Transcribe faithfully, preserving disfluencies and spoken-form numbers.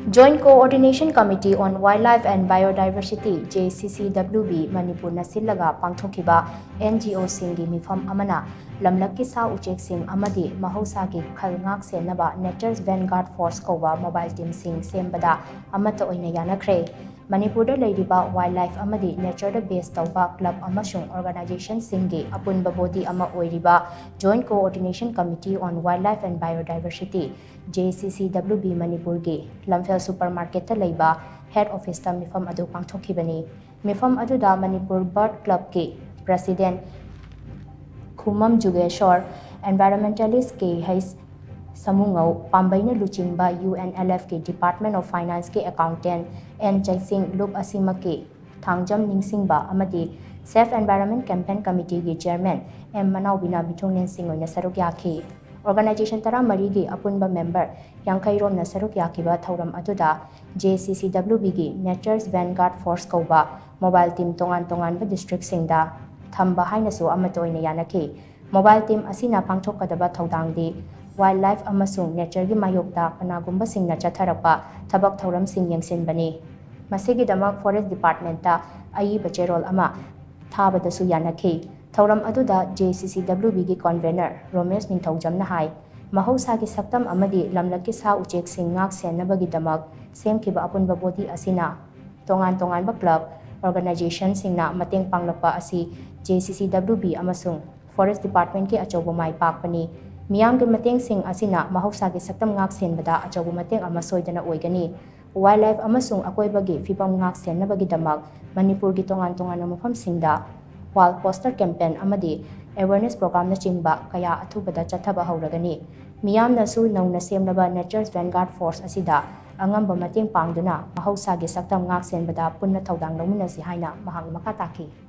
Joint Coordination Committee on Wildlife and Biodiversity, JCCWB, ꯃꯅꯤꯄꯨꯔꯅ ꯁꯤꯜꯂꯒ ꯄꯥꯡꯊꯣꯛꯈꯤꯕ NGOꯁꯤꯡꯒꯤ ꯃꯤꯐꯝ ꯑꯃꯅ ꯂꯝꯂꯛꯀꯤ ꯁꯥ ꯎꯆꯦꯛꯁꯤꯡ ꯑꯃꯗꯤ ꯃꯍꯧꯁꯥꯒꯤ ꯈꯜ ꯉꯥꯛ ꯁꯦꯟꯅꯕ Nature's Vanguard Force ꯀꯧꯕ mobile teamꯁꯤꯡ ꯁꯦꯝꯕꯗ ꯑꯃꯠꯇ ꯑꯣꯏꯅ ꯌꯥꯅꯈ꯭ꯔꯦ꯫ ꯃꯅꯤꯄꯨꯔꯗ ꯂꯩꯔꯤꯕ wildlife ꯑꯃꯗꯤ natureꯗ base ꯇꯧꯕ club ꯑꯃꯁꯨꯡ organizationꯁꯤꯡꯒꯤ ꯑꯄꯨꯟꯕ body ꯑꯃ ꯑꯣꯏꯔꯤꯕ Joint Coordination Committee on Wildlife and Biodiversity, JCCWB ꯃꯅꯤꯄꯨꯔꯒꯤ ꯂꯝꯐꯦꯜ supermarketꯇ ꯂꯩꯕ head officeꯇ ꯃꯤꯐꯝ ꯑꯗꯨ ꯄꯥꯡꯊꯣꯛꯈꯤꯕꯅꯤ꯫ ꯃꯤꯐꯝ ꯑꯗꯨꯗ ꯃꯅꯤꯄꯨꯔ Bird Clubꯀꯤ president Khumam Jugeshor, environmentalist K H Samungou, ꯄꯥꯝꯕꯩꯅ ꯂꯨꯆꯤꯡꯕ UNLFꯀꯤ Department of Financeꯀꯤ accountant ꯑꯦꯟ ꯆꯩꯁꯤꯡ, ꯂꯨꯞ ꯑꯁꯤꯃꯛꯀꯤ ꯊꯥꯡꯖꯝ ꯅꯤꯡꯁꯤꯡꯕ ꯑꯃꯗꯤ Safe Environment Campaign Committeeꯒꯤ chairman ꯑꯦꯝ ꯃꯅꯥꯎꯕꯤꯅ ꯃꯤꯊꯨꯡꯂꯦꯟꯁꯤꯡ ꯑꯣꯏꯅ ꯁꯔꯨꯛ ꯌꯥꯈꯤ꯫ Organization ꯇꯔꯥꯃꯔꯤꯒꯤ ꯑꯄꯨꯟꯕ member ꯌꯥꯡꯈꯩ ꯔꯣꯝꯅ ꯁꯔꯨꯛ ꯌꯥꯈꯤꯕ ꯊꯧꯔꯝ ꯑꯗꯨꯗ JCCWBꯒꯤ Nature's Vanguard Force ꯀꯧꯕ mobile team ꯇꯣꯉꯥꯟ ꯇꯣꯉꯥꯟꯕ districtꯁꯤꯡꯗ ꯊꯝꯕ ꯍꯥꯏꯅꯁꯨ ꯑꯃꯠꯇ ꯑꯣꯏꯅ ꯌꯥꯅꯈꯤ꯫ Mobile team ꯑꯁꯤꯅ ꯄꯥꯡꯊꯣꯛꯀꯗꯕ ꯊꯧꯗꯥꯡꯗꯤ wildlife ꯑꯃꯁꯨꯡ natureꯒꯤ ꯃꯥꯌꯣꯛꯇ ꯀꯅꯥꯒꯨꯝꯕꯁꯤꯡꯅ ꯆꯠꯊꯔꯛꯄ ꯊꯕꯛ ꯊꯧꯔꯝꯁꯤꯡ ꯌꯦꯡꯁꯤꯟꯕꯅꯤ꯫ ꯃꯁꯤꯒꯤꯗꯃꯛ Forest Departmentꯇ ꯑꯏꯕ ꯆꯦꯔꯣꯜ ꯑꯃ ꯊꯥꯕꯗꯁꯨ ꯌꯥꯅꯈꯤ꯫ ꯊꯧꯔꯝ ꯑꯗꯨꯗ JCCWBꯒꯤ convener ꯔꯣꯃꯦꯁ ꯅꯤꯡꯊꯧꯖꯝꯅ ꯍꯥꯏ, ꯃꯍꯧꯁꯥꯒꯤ ꯁꯛꯇꯝ ꯑꯃꯗꯤ ꯂꯝꯂꯛꯀꯤ ꯁꯥ ꯎꯆꯦꯛꯁꯤꯡ ꯉꯥꯛ ꯁꯦꯟꯅꯕꯒꯤꯗꯃꯛ ꯁꯦꯝꯈꯤꯕ ꯑꯄꯨꯟꯕ body ꯑꯁꯤꯅ ꯇꯣꯉꯥꯟ ꯇꯣꯉꯥꯟꯕ club, organizationꯁꯤꯡꯅ ꯃꯇꯦꯡ ꯄꯥꯡꯂꯛꯄ ꯑꯁꯤ JCCWB ꯑꯃꯁꯨꯡ Forest Departmentꯀꯤ ꯑꯆꯧꯕ ꯃꯥꯏ ꯄꯥꯛꯄꯅꯤ꯫ ꯃꯤꯌꯥꯝꯒꯤ ꯃꯇꯦꯡꯁꯤꯡ ꯑꯁꯤꯅ ꯃꯍꯧꯁꯥꯒꯤ ꯁꯛꯇꯝ ꯉꯥꯛ ꯁꯦꯟꯕꯗ ꯑꯆꯧꯕ ꯃꯇꯦꯡ ꯑꯃ ꯁꯣꯏꯗꯅ ꯑꯣꯏꯒꯅꯤ꯫ Wildlife ꯑꯃꯁꯨꯡ ꯑꯀꯣꯏꯕꯒꯤ ꯐꯤꯕꯝ ꯉꯥꯛ ꯁꯦꯟꯅꯕꯒꯤꯗꯃꯛ ꯃꯅꯤꯄꯨꯔꯒꯤ ꯇꯣꯉꯥꯟ ꯇꯣꯉꯥꯟꯕ ꯃꯐꯝꯁꯤꯡꯗ wall poster campaign ꯑꯃꯗꯤ awareness programꯅꯆꯤꯡꯕ ꯀꯌꯥ ꯑꯊꯨꯕꯗ ꯆꯠꯊꯕ ꯍꯧꯔꯒꯅꯤ꯫ ꯃꯤꯌꯥꯝꯅꯁꯨ ꯅꯧꯅ ꯁꯦꯝꯂꯕ Nature's Vanguard Force ꯑꯁꯤꯗ ꯑꯉꯝꯕ ꯃꯇꯦꯡ ꯄꯥꯡꯗꯨꯅ ꯃꯍꯧꯁꯥꯒꯤ ꯁꯛꯇꯝ ꯉꯥꯛ ꯁꯦꯟꯕꯗ ꯄꯨꯟꯅ ꯊꯧꯗꯥꯡ ꯂꯧꯃꯤꯟꯅꯁꯤ ꯍꯥꯏꯅ ꯃꯍꯥꯛꯅ ꯃꯈꯥ ꯇꯥꯈꯤ꯫